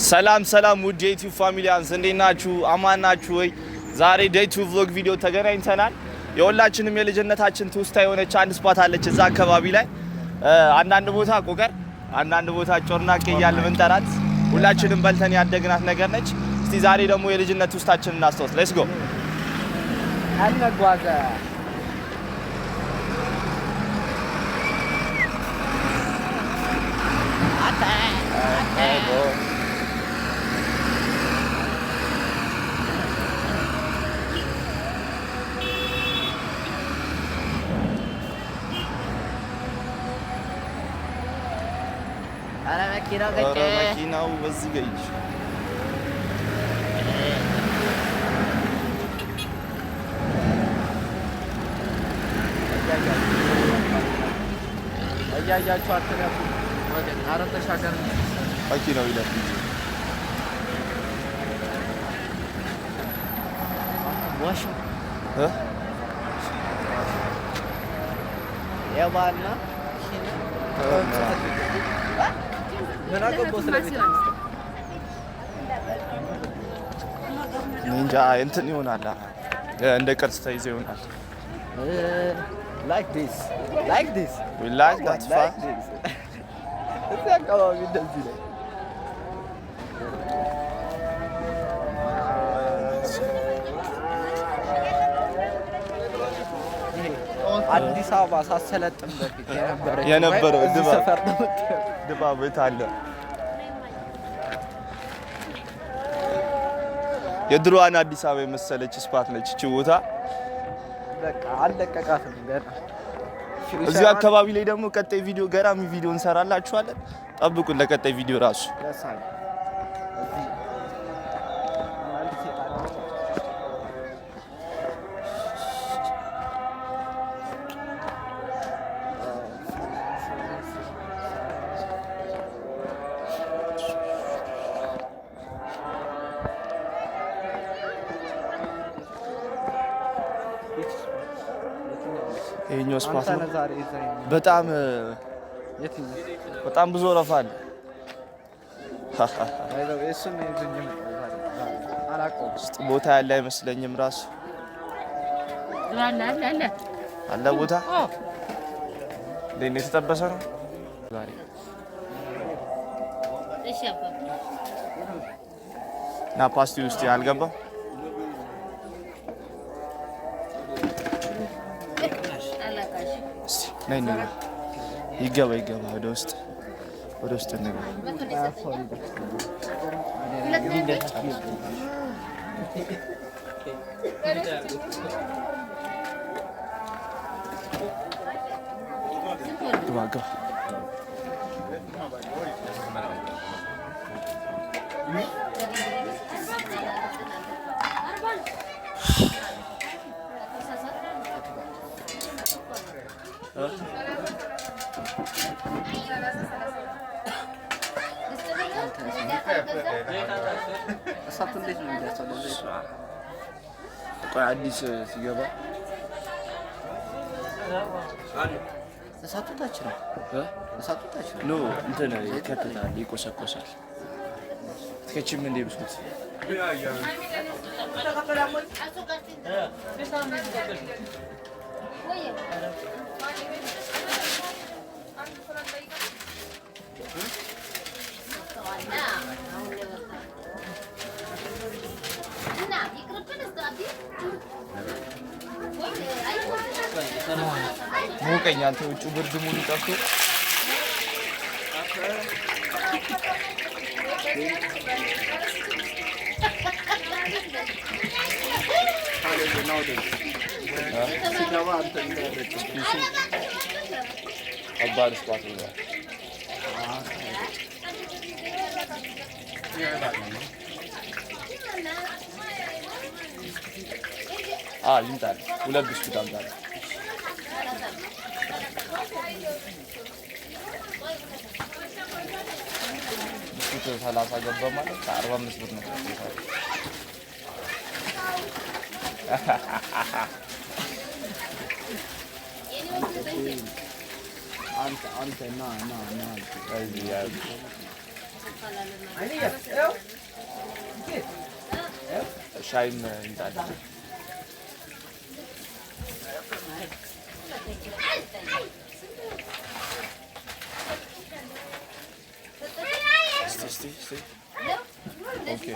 ሰላም ሰላም፣ ውድ የ YouTube familyans፣ እንዴት ናችሁ? አማን ናችሁ ወይ? ዛሬ day two vlog ቪዲዮ ተገናኝተናል። የሁላችንም የልጅነታችን ትውስታ የሆነች አንድ spot አለች እዛ አካባቢ ላይ። አንዳንድ ቦታ ቆቀር፣ አንዳንድ ቦታ ጮርናቄ እያልን ምንጠራት ሁላችንም በልተን ያደግናት ነገር ነች። እስቲ ዛሬ ደግሞ የልጅነት ትውስታችንን እናስታውስ። Let's go። እንጓዘ። ኧረ መኪናው ገጨ። መኪናው በዚህ ገጭ። እያያችሁ አትለፉ ወገን። ኧረ ተሻገር። መኪናው ይለፍ። ዋሻ። እ? የባና ምን አገባው ስለ ቤተ መንግስት? እኔ እንጃ፣ እንትን ይሆናል፣ እንደ ቅርስ ተይዞ ይሆናል። Like this, like this. We like that far. Like this. እዚህ አካባቢ እንደዚህ ነው። ይሄ አዲስ አበባ ሳሰለጥን በፊት የነበረችው የነበረው እዚህ ድባብ። ሰፈር ነው የምታየው። ድባብ የት አለ? የድሮዋን አዲስ አበባ የመሰለች spot ነች እቺ ቦታ። በቃ አልለቀቃትም ገና። እዚሁ አካባቢ ላይ ደግሞ ቀጣይ ቪዲዮ፣ ገራሚ ቪዲዮ እንሰራላችኋለን። ጠብቁን ለቀጣይ ቪዲዮ ራሱ። ያሳይ። እዚህ አንድ ሴት አለች። ይሄኛው spot አንተ ነው። ነህ ዛሬ እዛ የሚ- በጣም የትኛው? በጣም ብዙ ወረፋ አለ። By the way፣ እሱን ነው ይዞኝ የመጣው ዛሬ። ዛሬ አላውቀውም። ውስጥ ቦታ ያለ አይመስለኝም ራሱ። አለ አለ አለ። አለ ቦታ። እንዴት ነው? የተጠበሰ ነው። ዛሬ እሺ አባ። እና ፓስቲ ውስጥ አልገባም። አላቃሽ። እስቲ ነይ እንግባ። ይገባ ይገባ፣ ወደ ውስጥ ወደ ውስጥ እንግባ። ሁለት ነው ያልከኝ? ግባ ግባ። እሳቱ እንዴት ነው የሚደርሰው? ለዘይቱ? ቆይ፣ አዲስ ሲገባ። እሳቱ ታች ነው። እ? እሳቱ ታች ነው። No፣ እንትን ይከተታል፣ ይቆሰቆሳል። ትከችም እንዴ ብስኩት? እና ይቅርብን እስኪ አቢ። ሞቀኝ። አንተ ውጭ ብርድ ሙሉ ጠፍቶ። ሲገባ አንተ እንዳያደርግ። ከባድ spot ነው። ይምጣል። ሁለት ብስኩት አምጣል። ብስኩት 30 ገባ ማለት 45 ብር ነው። አንተ አንተ ና ና ና። እዚህ ያሉ። ሻይም ይምጣል። እስቲ እስቲ እስቲ። Okay፣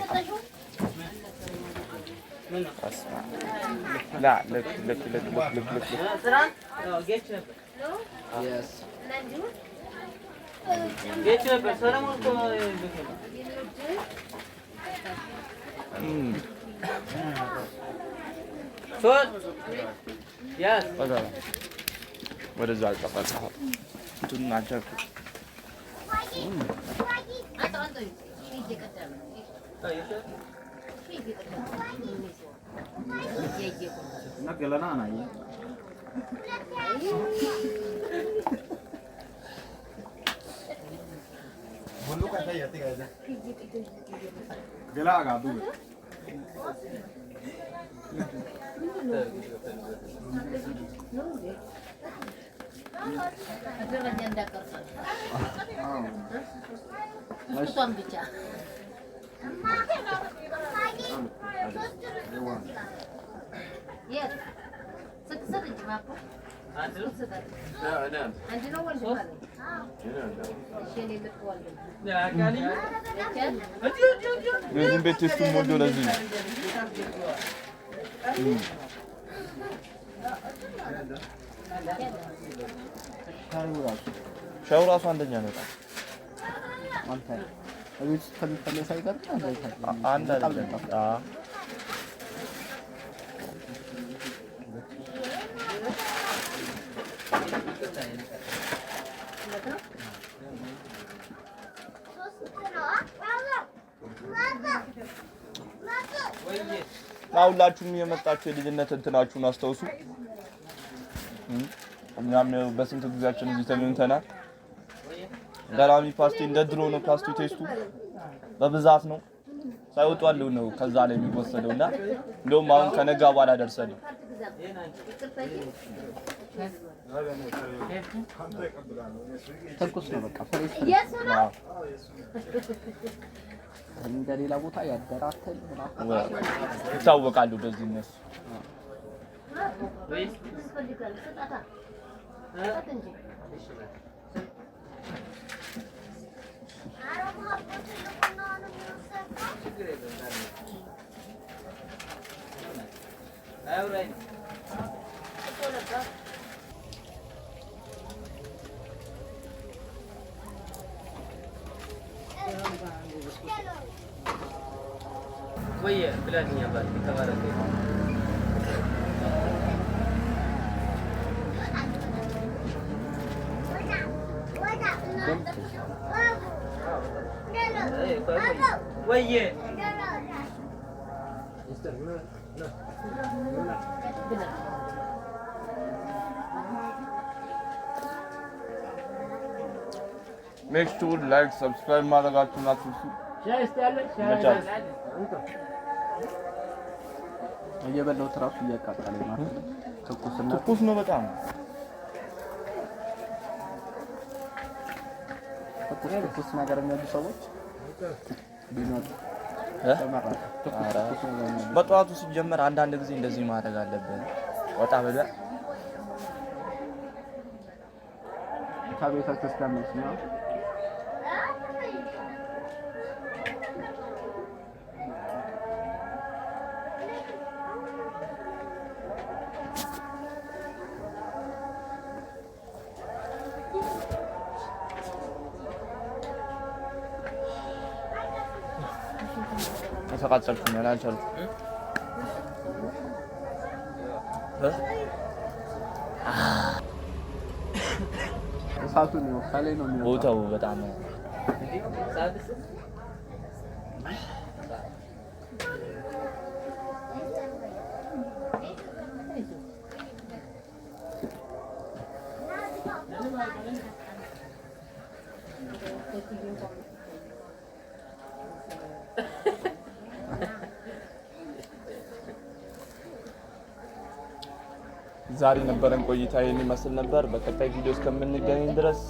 ላ ልክ ልክ ልክ ልክ ልክ ልክ። Yes. ወደዛ አልጠፋ እንትኑን አልቻልኩም። ብቻ። የት ስትሰጥ እንጂ ማኮ ስትሰጥ አንድ ነው ወንድ ማለት። እሺ እኔ ልክ ወንድ። የዚህን ቤት taste ኡን የምወደው ለዚህ ነው። ሻዩ ራሱ አንደኛ ነው። በጣም። አንተ እቤት ውስጥ ከሚፈለስ አይቀር አንድ አይደለም። አዎ። እና ሁላችሁም የመጣችሁ የልጅነት እንትናችሁን አስታውሱ። እኛም ያው በስንት ጊዜያችን እዚህ ተገኝተናል። ገራሚ ፓስቲ እንደ ድሮ ነው። ፓስቲ taste ኡ በብዛት ነው ሳይወጡ ያለው ነው ከዛ ላይ የሚወሰደው እና እንደውም አሁን ከነጋ በኋላ ደርሰን ነው። ትኩስ ነው፣ በቃ fresh። አዎ። እንደ ሌላ ቦታ ያደራተል ምናምን። ይታወቃሉ በዚህ እነሱ። ወይ ብላልኝ አባቴ ተባረከ። ወየ። Make sure like subscribe ማድረጋችሁን አትርሱ። ይመቻችሁ። እየበላሁት እራሱ እያቃጠለኝ ነው። ትኩስነት። ትኩስ ነው በጣም። ትኩስ ትኩስ ነገር የሚወዱ ሰዎች ቢመጡ እ? ተመራጭ። ትኩስ ትኩስ ነገር የሚወዱ። በጠዋቱ ሲጀመር አንዳንድ ጊዜ እንደዚህ ማድረግ አለብን። ወጣ ብለህ ከቤተ ክርስቲያን መልስ ነው። ተቃጸልኩኝ፣ አልቻልኩም። እ? እሳቱ ነው ከላይ ነው የሚወጣው። ቦታው በጣም። ዛሬ የነበረን ቆይታ ይህን ይመስል ነበር። በቀጣይ ቪዲዮ እስከምንገናኝ ድረስ።